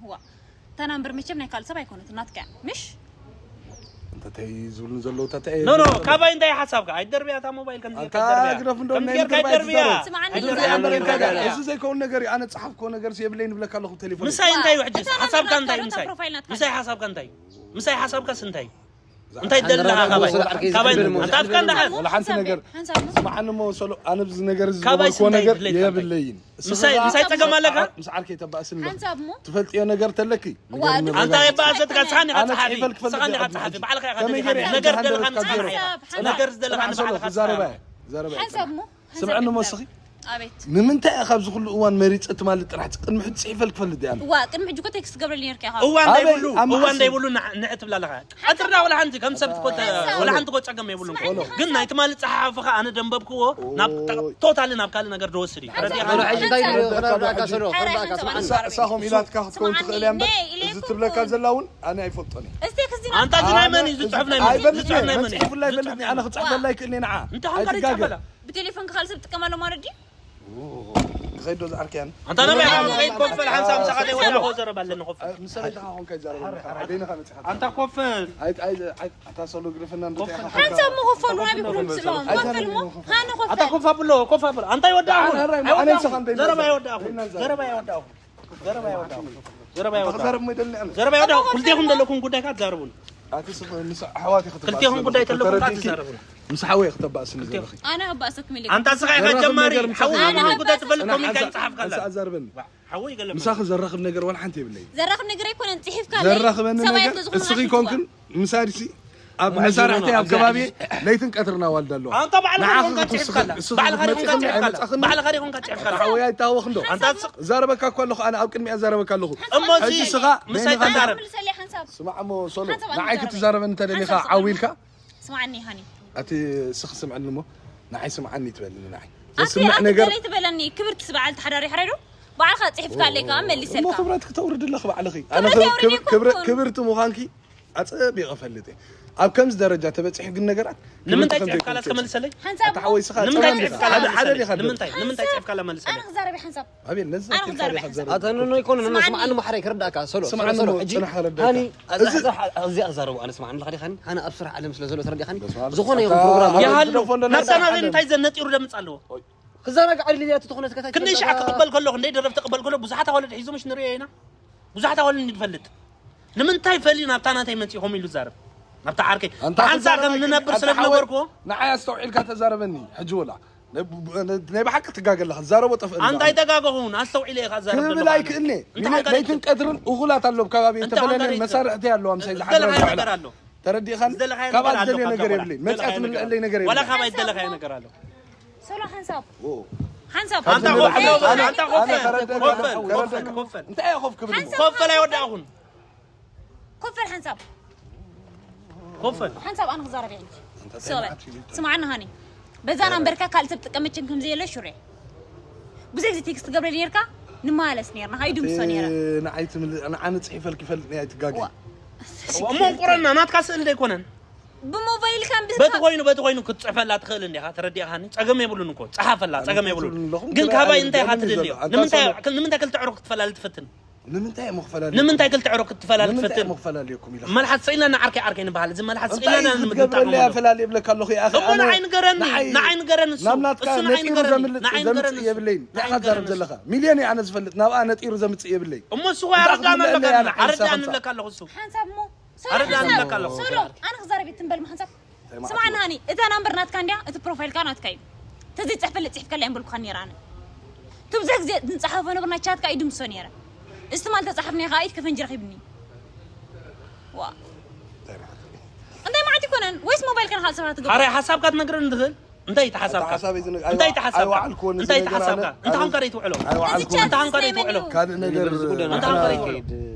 ዋ። እታ ናምበር መቸም ናይ ካልእ ሰብ ኣይኮነትን፣ ናትካ እያ። ምሽ? እንተ ተይ ዝብሉን ዘለዉ፣ እታ ተይ ኖ፣ ኖ፣ ዝብሉን ዘለዉ። ካባይ እንታይ ሓሳብካ? ኣይደርብያ እታ ሞባይል ከምዚ ኣታ ጌርካ ኣይደርብያ። ግደፍ፣ እንደውም ከምዚ ናይ ጌርካ ምድር ባይት ኣይደርብያ። ዝዛረብ። ስምዓኒ፣ ኣይደርብያ፣ ስምዓኒ፣ ኣይደርብያ። ስምዓኒ። እዚ ዘይከውን ነገር እዩ። ኣነ ጸሓፍክዎ ነገር የብለይን ይብለካ ኣለኹ ብቴሌፎን። ምሳይ እንታይ ውሕጅስ? እታ ናምበር ሓሳብካ እንታይ እዩ ናትካ ዶ፣ ምሳይ? ፕሮፋይል ናትካ ምሳይ ዶ? ሓሳብካ እንታይ እዩ? ምሳይ ሓሳብካስ እንታይ እዩ? እንታይ ሓንሳብ ደለኻ ሓንሳብ ካባይ? ሓንሳብ ካባይ ሓንሳብ ኣንታ ኣፍካ እንዳ ሓ-፣ ወላ ሓንቲ ሓንሳብ ነገር ሓንሳብ ስምዓኒ እሞ ሶሎ፣ ኣነ ብዚ ነገር እዚ ካባይ ዝገበርክዎ ስንታይ ነገር ድሌት ኣለካ? የብለይን። ምሳይ፣ እስኻ ምሳይ ጸገም ኣለካ? ምስ ዓርከይ ተባእስኒ ኣለኹ። ሓንሳብ እሞ? ትፈልጥዮ ነገር ተለኪ? ዋ፣ ንገርኒ ኣንታ በጃኺ። የባእሰትካ ንስኻ ኢኻ ንዓይ ጸሓፊ፣ ኣይፈልክን ንስኻ ኢኻ ድሌት ጸሓፊ፣ ኣለኒ። ባዕልኻ ኢኻ ከመይ ገይረ ጸሓፊ። እየ ነገር ክዛረብ ዘለኻ ንስኻ ኢኻ። ዝሓስብ? ነገር ዝደለኻ ንባዕልኻ ኢኻ ሶሎ፣ ትጻሓፍ። ክዛረባ እየ፣ ክዛረባ እየ። ሓንሳብ እሞ? ስምዐኒ እሞ እስኺ። ኣቤት። ንምንታይ እያ ካብዚ ኩሉ እዋን መሪጸ ትማሊ ጥራሕ ቅድሚ ሕጂ ጽሒፈልኪ ክፈልጥ እየ ኣነ? ዋ፣ ቅድሚ ሕጂ እኮ ቴክስት ትገብረልኒ ነይርካ ኢኻ። እዋን ኣበይ? ዘይብሉ፣ ኣብ እዋን መዓስ? ዘይብሉ ንዕ-፣ ንዕ ትብላ ኣለኻ። ቀትርና ወላ ሓንቲ ከም ሰብ ትኮተ-፣ ሓንሳብ። ወላ ሓንቲ እኮ ጸገም የብሉን። ስምዐኒ፣ ግን ናይ ሓንሳብ። ትማሊ ጸሓሓፍኻ ኣነ ደንበብክዎ ናብ ኦይ። ቶታሊ ናብ ካልእ ነገር ዝወስድ እዩ። ሓንሳብ። ተረዲእኻ? ወላ ሕጂ እንታይ ኢሉ ክረዳእካ ሶሎ፣ ሓንሳብ። ክረዳእካ፣ ስምዐኒ። እሳ-፣ እሳኹም ኢላትካ ክትከውን ስምዐኒ። ትኽእል እያ እምበር፣ ነይ ኢለ እዚ ትብለካ ይኩን። ዘላ እውን ኣነ ኣይፈልጦን እየ። እስቲ ክዝና ኣነ ኣንታ እዚ ናይ መን እዩ? እዚ ኣነ ጽሑፍ ናይ መን እዩ? ኣይፈልጥን እዚ ጽሑፍ እየ። ናይ መን እዩ? መጽሒፉላ ኣይፈልጥን እየ ንዓ። እንታይ ኾንካ ኣይትጋገ። ዘይትጽሕፈላ? ብቴሌፎን ካልእ ሰብ ጥቀም ኣሎ ማለት ድዩ? ክኸይድ ዶ ዝዓርከያን? ኣንታ ነቢያ፣ ከይድ ኮፍ በል፣ ሓንሳብ ምሳኻ ዘይወዳእኹ ዘረባ ኣለኒ፣ ኮፍ በል። ምስ ሰበይትኻ ኾንካ ይዛረብ ኣለኻ። በይንኻ መጺኻ። ኣንታ ኮፍ በል። ኣይ፣ ኣይ፣ ኣይ፣ ኣታ ሶሎ ግደፈና፣ ኮፍ በል። ሓንሳብ እሞ ኮፍ በሉ፣ ናይ ብኩሉ ምስሎም። ኮፍ በል እሞ። ሃኒ ኮፍ ኣታ በል። ኮፍ ኣብሎ፣ ኮፍ ኣብሎ። ኣንታ ኣይወዳእኹን። ኣነ፣ ኣነ፣ ኣነ ኣይወዳእኹን። ንስኻ እንታይ ዘረባ ዘይወዳእኹን። ዘይናዛ። ዘረባ ኣይወዳእኹን። ዘረባ ይወዳእኹም። ዘረባ ይወዳእኹም። ክዛረብ እሞ ይደሊ ኣነ። ዘረባ ይወዳእኹም። ኣታ ክልቴኹም ዘለኩም ጉዳይ ካኣ ትዛረቡን። ኣቲ ስም-፣ ምስ ኣሕዋት ኢኺ ክትባእስ ክልቴኹም ዘለኹ። ጉዳይ ተለኩም ካኣ ተረዲእኪ? ትዛረቡን። ምስ ሓወይ ኢኺ ክተባእስኒ ዘለኺ። ኣነ ክባእሰኩም ኢለ። ኣንታ ስኻ ኢኻ ዘራኽብ ጀማሪ። ነገር ምሳኺ ሓወይ ዘራኽብ ጉዳይ ነገር። ትፈልጥ ኣነ ኮሚንካ ሓንሳብ፣ ይጻሓፍካ ሓንሳብ ኣላ። ኣዛርበኒ። ሓወይ ገለ ምሳኺ ዘራኽብ ነገር ዋላ ሓንቲ የብለይ። ዘራኽብ ነገር ኣይኮነን፣ ጽሒፍካ ኣለይ። ዘራኽበኒ ሰብኣይ ነገር ስለ ዝኾነ እስኺ ሓንሳብ ኮንክን ምሳድሲ ኣብ መሳርሕቲ ኣብ ከባቢ ለይትን ቀትርን ኣዋልድ ኣለዋ። ኣንታ ባዕልኻ ንዓኺ ዲኹም ክትውስኺ፣ ጽሒፍካላ? እስኺ ባዕልኻ ዲኹም ክትመጽኢ ጽሒፍካላ? ኣይመጻኽን ባዕልኻ ዲኹም ጽሒፍካላ? ሓወይ ኣይተሃወኽ እንዶ። ኣንታ ስ-፣ እዛረበካ እኮ ኣለኹ፣ ኣነ ኣብ ቅድሚኣ እዛረበካ ኣለኹ። እሞ እዚ ሕጂ ስኻ ምሳይ ነይኻ ተዛረብ። ስማዕ እሞ ሶሎ፣ ሓንሳብ ንዓይ ኣዛረበኒ። ክትዛረበኒ እንተደሊኻ ሓንሳብ ዓው ኢልካ? ስማዓኒ ሃኒ። ኣቲ ስኽ ስምዐኒ እሞ፣ ንዓይ ስምዓኒ ትበልኒ ንዓይ። ኣቲ ዘስምዕ ኣቲ ነገር ገለይ ትበለኒ፣ ክብርቲ በዓልቲ ሓዳር ይሕረዱ። ባዕልኻ ጽሒፍካ ኣለይ ከኣ መሊሰልካ። እሞ ክብረት ክተውርድለኺ ባዕልኺ። ክብረት ኣነ ክብ-፣ የውርድ ክብ-፣ ክብረ-፣ ይኮንኩን። ክብርቲ ምዃንኪ ኣጸቢቐ እፈልጥ እየ። ኣብ ከምዚ ደረጃ ተበጺሑ ግን ነገራት ንምንታይ ክብርቲ ጽሒፍካላ እስከ ከምዘይኮንኪ መልሰለይ? ሓንሳብ ኣታ ሓወይ ስኻ ንምንታይ ጽናን ጽሒፍካላ ሓደ፣ ሓደ መልሰለይ? ዲኻ ንምንታይ? ንምንታይ ጽሒፍካላ መልሰለይ? ኣነ ክዛረብ እየ ሓንሳብ። ኣቤል፣ ነዚ ኣነ ዘኪርካ ክዛረብ ዲኻ እየ። ትዛረብ? ኣታ ኖ፣ ኖ፣ ኣይኮነን። እሞ ስምዓኒ። ስምዓኒ ማሕረይ፣ ክርዳእካ፣ ሶሎ፣ ስምዓኒ ሶሎ፣ ሶሎ፣ እሞ፣ ሕጂ ጽናሕ ክረዳእካ። ሃኒ፣ እዚ፣ እዚ፣ እዚ ኣዛረቡ ኣነ ስምዓኒ ኣለኻ ዲኻ ሃኒ? ሃኒ ኣብ ስራሕ ዓለም ስለ ዘሎ ተረዲእካኒ? በስመ ኣብ። ዝኾነ ይኹን ኣታ ፕሮግራም ወዲ ይደፎ እንዶ ኣታ ናብታ ናዘን እንታይ ዘነጢሩ ደምጽ ኣለዎ? ክዘናጋዕ ድልያ እቲ ዝኾነ ተከታተል ክንደይ ሻዕ ክቕበል ከሎ፣ ክንደይ ደረፍቲ ክቕበል ከሎ፣ ብዙሓት ኣዋልድ ሒዞምሽ ንርእዮ ኢና። ብዙሓት ኣዋልድ ንፈልጥ። ንምንታይ ፈሊ ናብታ ናተይ መጺኹም ኢሉ ዛረብ። ናብታ ዓርከይ። ኣንታ ብሓንሳብ ከም ክዛረብ ንነብር ኣንታ ስለ ሓወይ፣ ዝነበርኩዎ። ንዓይ ኣስተውዒልካ ተዛረበኒ፣ ሕጂ ወላ። ናይ ብ-፣ ብ-፣ ናይ ብሓቂ ትጋገ ኣለኻ። ትዛረቦ ጠፍእኒ ኣንታ ብኣይ። ኣይተጋገኹን፣ ኣስተውዒለ ኢኻ ትዛረብ ክብል ዘለኻ። ኣይክእልኒ። እንታይ ሚነ-፣ ኾንካ ለይትን ቀትርን እኹላት ኣሎ ኣብ ከባቢ እንታይ ኾንካ ዝተፈላለየ ለይትን መሳርሕቲ ኣለዋ ምሳይ ዝሓድራ ዝደለኻዮ ዘለዋ። ነገር ኣሎ። ተረዲእኻኒ? ዝደለኻዮ ካብኣ ነገር ዝደልየ ኣሎ። ነገር የብለይ። መጻእቲ ዝደለኻዮ ምልዕለይ ነገር የብለይ። ዋላ ካባይ ዝደለኻዮ ነገር ኣሎ። ሶሎ ሓንሳብ። ኦ። ሓንሳብ። ኣንታ ኮፍ በል፣ ኣነ፣ ኣንታ ኮፍ ኣነ በል፣ ከረደካ ኮፍ በል፣ ኣለኹ፣ ኮፍ በል፣ ከረደካ። ኮፍ በል። እንታይ እየ ኮፍ ክብል? ሓንሳብ፣ ኮፍ በል ሓንሳብ። ኣይወዳእኹን። ኮፍ በል ሓንሳብ። ኮፍ በል። ሓንሳብ ኣነ ክዛረብ እየ ሕጂ። እንታይ ሶሎ፣ ዓይነት ስምዓኒ ሃኒ። በዛ ናምበርካ ካልእ ሰብ ጥቀመችን ከም ዘየለ ሹሬ። ብዙሕ ግዜ ቴክስት ትገብረለይ ነርካ፣ ንመላለስ ነርና፣ ሃይ ድምሶ ነረ። ንዓይ ትምል-፣ ንዓነ ጽሒፈልኪ ይፈልጥ ነይ ኣይትጋገይ። ዋ። እሞ እንቁረና ናትካ ስእል ዶ ኣይኮነን? ብሞባይልካ ብ-፣ በቲ ኮይኑ፣ በቲ ኮይኑ ክትጽሕፈላ ትኽእል እንዲኻ፣ ተረዲእኻኒ? ጸገም የብሉን እኮ፣ ጸሓፈላ፣ ጸገም የብሉን። ኣለኹም ግን ትብሉ ካባይ ኣለኹም። እንታይ ኢኻ ትደሊ? እንታይ ሶሎ? ንምንታይ ክል-፣ ንምንታይ ክልተ ዕሩኽ ክትፈላለ ትፈትን? ንምንታይ እሞ ክፈላለ? ንምንታይ ክልተ ዕሩኽ ክትፈላለ ንምንታይ ትፈትን? እሞ ክፈላለ የኩም ኢልኻ? መልሓስ ስኢልና ንዓርከይ ዓርከይ ንበሃል። እዚ መልሓስ እንታይ ስኢልና እዩ ንምግጣም ክትገብረለይ እሞ። ኣፈላሊ ይብለካ ኣለኹ፣ ይኣኸ እሞ ኣነ ንዓይ ንገረኒ፣ ንዓይ ንዓይ ንገረኒ እሱ። ናብናትካ እሱ ንዓይ ነጢሩ ንገረኒ፣ ዘምልጥ፣ ንዓይ ዘምጽእ ንገረኒ እሱ። የብለይን። ንዓይ ንዓኻ ንገረኒ ዛረብ እሱ። ዘለኻ። ሚልዮን እየ ኣነ ዝፈልጥ፣ ናብኣ ነጢሩ ዘምጽእ የብለይ። እሞ እሱ እንታይ ኣረዳእና ክምለለይ ኣለካ፣ ኣነ ሓንሳብ ኣረዳእኒ ሓንሳብ። ኣለካ ኣለኹ እሱ። ሓንሳብ እሞ ሶሎ፣ ኣረዳእኒ ሓንሳብ። ኣለካ ኣለኹ። ሶሎ፣ ኣነ ክዛረብ እየ ትንበል መሓንሳብ። እንታይ ማለት ስማዕና እዩ? ሃኒ፣ እታ ናምበር ናትካ እንድያ፣ እቲ ፕሮፋይልካ ናትካ እዩ። ተዘይጽሕፈልጥ ጽሒፍካላ እየ ምበልኩኻ ነይረ ኣነ። እቲ ብዙሕ ግዜ ንጽሓፎ ነበር ናይ ቻትካ እዩ ድምሶ ነይረ። እዚ ትማል ተጻሓፍናዮ ከኣ ኢድ ከፈንጂ ረኺብኒ። ዋ። እንታይ ማለት እዩ? እንታይ ማለት ይኮነን? ወይስ ሞባይልካ ንኻልእ ሰባት ትገብሮ? ሓራይ ሓሳብካ ትነግረኒ ትኽእል? እንታይ እቲ ሓሳብካ? ኣታ ሓሳበይ ዝነ-፣ እንታይ እቲ ኣይዋ-፣ ሓሳብካ? ኣይወዓልኩዎን እዚ እንታይ እቲ ነገር ሓሳብካ? ኣነ። እንታይ ኾንካ ደይ ትውዕሎ? ኣይወዓልኩዎን። እንታይ ኾንካ ደይ ትውዕሎ? ካልእ ነገር እዚ ጉዳይ እንታይ ኾንካ ደይ ትውዕሎ?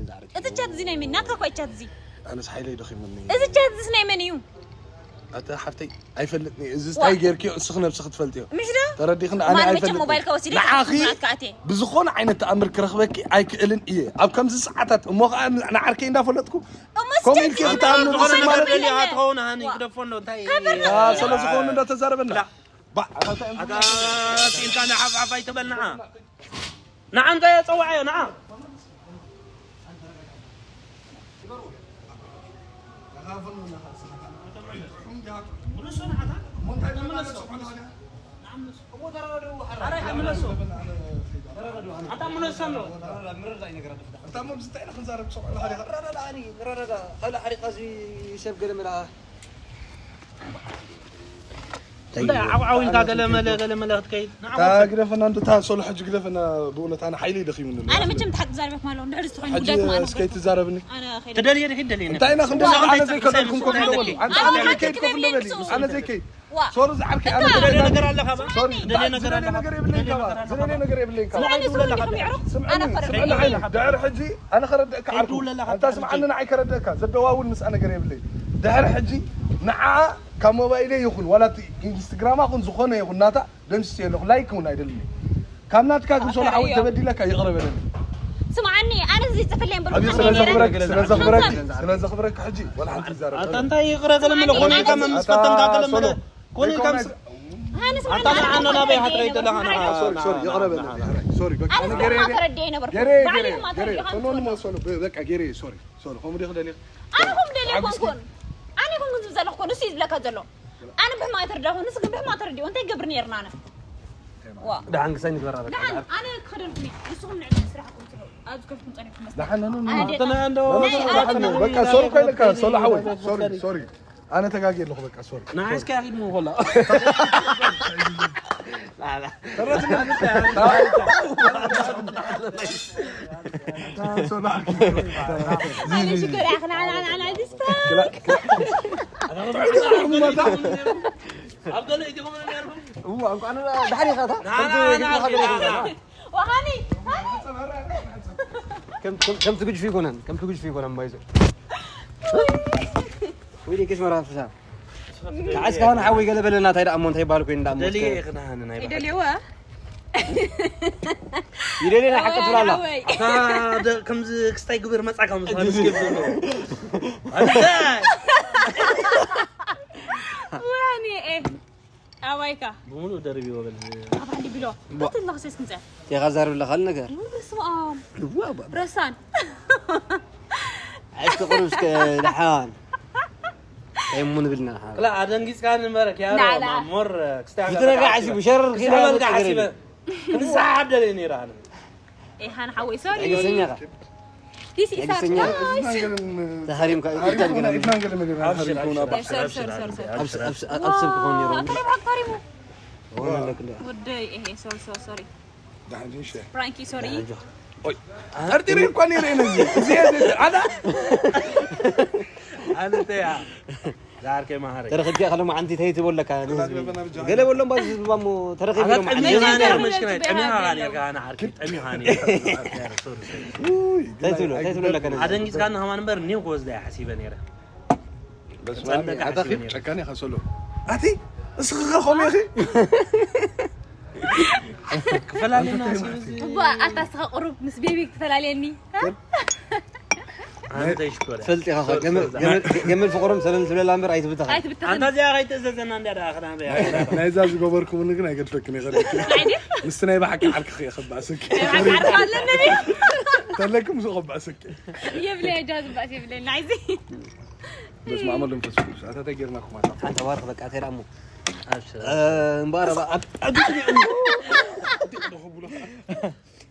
እቲ ቻት እዚ ናይ መን? ናትካ እኮ እዩ ቻት እዚ። ኣነስ ሓይለይ ደኺሙኒ። እዚ ቻት እዚ ናይ መን እዩ? ኣታ ሓፍተይ፣ ኣይፈልጥን እየ። እዚ ዋ። እንታይ ጌርክዮ፣ እስኺ ነብስኺ ትፈልጥዮ። ምሽ ዶ? ተረዲኽኒ? ኣነ ማን መቸም ኣይፈልጥን። ሞባይልካ ወሲደ ንዓኺ ናትካ ኣትየ። ብዝኾነ ዓይነት ተኣምር ክረኽበኪ ኣይክእልን እየ። ኣብ ከምዚ ሰዓታት፣ እሞ ኸዓ ን-፣ ንዓርከይ እንዳፈለጥኩ እሞ ከምኡ ኢልኪ ኣንታ ክትኣምኒ ዝኾነ ርሱም ነገር ማለት ደልዩ እዩ። ኣትኸውን ሃኒ ግደፎ ኣሎ እንታይ ኣ፣ ስለ ዝኾኑ እንዳተዛረበና ባዕ፣ ኣታ እንታይ ኣታ ኢልካ ንዓፍ ዓፍ ኣይትበል ንዓ ንዓ እንታይ የፀዋዓዮ ንዓ ሰብ ገለ መላ እንታይ ዓውዓው ኢልካ ገለ መለ ገለ መለ ክትከይድ ንዓ ግደፈና እንዶ እታ ሶሎ ሕጂ ግደፈና። ብእውነት ኣነ ሓይለይ ደኺሙኒ ኣሎ። ኣነ መቸም ተሓቂ ዛረበክ ማለት እንድሕር ዝተኾይኑ ሕጂ ጉዳይኩም ኣነ እስከ ኣይትዛረብኒ። ኣነ ኸይደ ትደልየ ድኺ ትደልየ እንታይ ኢና ክንደሊ ኣነ ዘይከደልኩም ኮፍ ኢለ በሉ። ኣንታ ኣነ ዘይከይድ ኮፍ ኢለ በሊ። ኣነ ዘይከይድ ሶሪ ዝዓርከይ ኣነ ትደልየ ዝደልየ ነገር ኣለካ ባ ሶሪ ትደልየ ነገር ዝደልየ ኣለካ ነገር የብለይን ካባ ዝደልየ ነገር የብለይን ካባ ስምዓኒ ስምዓኒ ይዕሩቕ ኣነ ስምዕኒ ከረድእ ስምዕኒ ዓይነ ድሕሪ ሕጂ ኣነ ከረድእካ ከይዱ ዓርኩ ውለላ ኣንታ ካብ ስምዓኒ ንዓይ ከረድእካ ዘደዋውል ምስኣ ነገር የብለይ ድሕሪ ሕጂ ንዓ ካብ ሞባይለይ ይኹን ዋላ እቲ ኢንስትግራማ ኩን ዝኾነ ይኹን ናታ ደምስስ የለኹ ላይክ እውን ኣይደልን ካብ ናትካ ግን ሶሎ ሓወይ ተበዲለካ ይቕረ በለኒ ስምዓኒ ኣነ እዚ ጽፍለይ እምበር ኣብዚ ብሓቂ ስለ ነይረ። ዘኽብረክ ስለ ዘኽብረክ ሓንሳብ ስለ ዘኽብረክ ሕጂ ወላ ሓንቲ ይዛረብ ኣታ እንታይ ይቕረ ገለ ምለ ኮነ ኢልካ ምስ ፈተንካ ገለ ምለ ኮነ ኢልካ ምስ ሃንስ ኣታ ንዓና ናበይ ሓትረይ ዘለኻ ንዓ ሶሪ ሶሪ ይቕረ በለኒ ሶሪ በቃ ኣነ ኣነ ገሬ ስማ ተረዲኤ ነበርኩ ገሬ ባዕሉ ገሬ ድማ ገሬ ተረዲኡ ፈኖኒ ሞ ሶሎ በቃ ገሬ ሶሪ ሶሎ ከምኡ ዲኺ ደሊኺ ኣነ ኹም ደልየ ኮንኩን ኣነ ኮንኩን ዝብል ዘለኹ ንሱ እዩ ዝብለካ ዘሎ ኣነ ብሕማቕ ተረዳኹ ንሱ ግን ብሕማቕ ተረዲኡ እንታይ ገብር ነይርና ኣነ ዋ ደሓን ክሳይ ንግበራ በቃ ደሓን ኣነ ክኸደልኩኒ ንስኹም ንዕሊ ስራሕኩም ስሩ ኣብዚ ከፍኩም ጸኒሕኩም መስለ ደሓን ኖ ኖ ኣነ ኣንተና እንዶ በቃ ሶሪ ኮይነ እካ ሶሎ ሓወይ ሶሪ ሶሪ ኣነ ተጋጊ ኣለኹ በቃ ሶሪ ንዓይ እስኪ ኣኺድሞ ኮላ ኣነ ሽኮር ያኽና ናና ናና ዲስታ ኣብ ገለ ኢኹም ነርኩም እዋ እንኳን ዳሕሪ ኻታ ወሃኒ ከም ከም ትግጅፉ ይኮነን ከም ትግጅፉ ይኮነን ባይዞ ወይ ዲንክሽ መራፍሳ ተዓስካ ሆነ ሓወይ ገለ በለና እንታይ ደኣ እሞ እንታይ ይባል ኮይኑ ደኣ እሞ ደልየ ኢኽና ሃኒ ናይ ባሓቂ ይደልየዋ ይደልየና ሓቂ ትብላላ ኣታ ደ- ከምዚ ክስታይ ግብር መጻ ከም ዝኾነ ስክብ ወሃኒ ኤ ኣባይካ ብምሉእ ደርቢ ወበል ኣባሊ ብሎ በትለኽሴስ ክንፀ ቴኻ ዛርብ ኣለኻ ነገር ስማም ረሳን እስኪ ቁሩብ እስከ ደሓን ከይሙ ንብልና ደሓን ክላ ኣደንጊጽካ ንበረ ኪያሮ ናላ። ሞር ክስታይ ብትረጋዕ ሲ ብሸረር ክስታይ ሓሲበ ክንሳሓብ ደለ ነይራ ኣነ ኤሃን ሓወይ ሶሪ ትዕግስተኛ ኢኻ This is ትዕግስተኛ surprise. ተሃሪምካ ኢድካ ገለ ኣብሽር ኣብሽር Sorry, sorry, sorry, sorry. ኣብ ኣብ ኣብ ሰብ ክኾን ነይሩ ኣታ ደብሓ ታሪሙ ሆነ ለክ እንደ ወደይ ኤሄ ሶሪ ሶሪ ሶሪ ዳሕንጂ ሸ ፍራንኪ ሶሪ ጠርጢረ እኳ ነይረ ነዚ እዚ ኣዳ ኣነ ተያ ዛርከ ማሃረ ተረኽብኪ ከለማ ዓንቲ ተይ ትቦለካ ንህዝቢ ገለ በሎም ባዚ ህዝቢ ባሞ ተረኺብ ኢሎም ዓንቲ ጠሚኻ ነርካ መሽክና ጠሚኻ ነርካ ኣነ ዓርኪ ጠሚኻ ነርካ ተይ ትብሎ ተይ ትብሎ ለካ ነዚ ኣደንጊጽካ ንኸማን እምበር ኒው ክወስዳ እየ ሓሲበ ነይረ በስማሚ ኣታ ኺድ ጨካን ኢኻ ሶሎ ኣቲ እስኺ ኸ ኸም ኢኺ ክፈላለና ሲብዚ እባ ኣታ እስኻ ቁሩብ ምስ ቤቢ ክትፈላለየኒ ኣንተ ይሽኮረ ፈልጥ ኢኻ ገመል ገመል ፍቅሮም ሰለም ዝብለላ እምበር ኣይትብተኻ ኣይትብተኸኒ ኣንታ እዚኣ ከይትእዘዘና እንዳ ደኣ ክዳን ናይዛ ዝገበርኩምኒ ግን ኣይገድፈክን ይኸ ምስቲ ናይ ብሓቂ ዓርክኺ እየ ከባእሰኪ ዓርካ ኣለኒ ድዩ ተለኪ ምስ ከባእሰኪ የብለይ ጃዝ ባስ የብለይ ናይዚ በስመ ኣብ ወወልድ ወመንፈስ ቅዱስ ኣታ ተጌርና ኩማታ ሓንቲ ባርክ በቃ ተይዳ እሞ ኣብሽር እምበኣር ኣብ ኣብ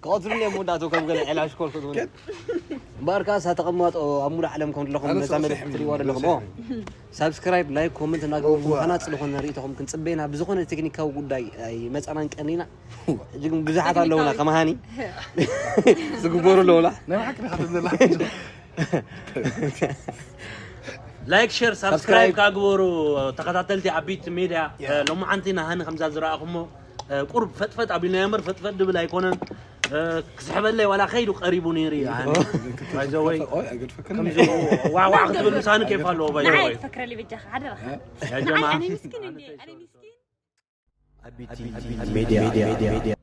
ክቐትሉኒ እዮም ወዳእተው ከም ገለ ዒላ ሽኮር ክትብል እምበኣር ከኣ እሳ ተቐማጦ ኣብ ሙሉእ ዓለም ከም ዘለኹም ኣነ ነዛ ሰብሲ መልእክቲ ሕምድ ትሪእዋ ወደ ዘለኹም ሰብሲ ኦ ሳብስክራይብ ላይክ ኮመንት እናገበርኩም እዋ። ሃናፂ ዝኾነ ርእይቶኹም ክንፅበየና ብዝኾነ ቴክኒካዊ ጉዳይ ኣይመፃናን ቀኒና ሕጂ ግን ብዙሓት ኣለውና ከመሃኒ ዝግበሩ ኣለውና ናይ ብሓቂ ዲኻ ትብለላ ላይክ ሸር ሳብስክራይብ ካብ ግበሩ ተኸታተልቲ ኣቢት ሜድያ ሎማዓንቲ ናሃኒ ከምዛ ዝረኣኹሞ ቁርብ ፈጥፈጥ ኣቢልና እምበር ፈጥፈጥ ድብል ኣይኮነን ክስሕበለይ ዋላ ከይዱ ቀሪቡ ነይሩ እዩ ሃኒ ባይዘወይ ኦይ ኣይገድፈክን ዋዕዋዕ ክትብል ምሳኒ ኬፍ ኣለዎ ንዓይ ባይዘወይ ትፈክረሊ በጃኻ ሓደራኻ ያ ጀማ ኣነ ምስኪን እንዴ ኣነ ምስኪን Media.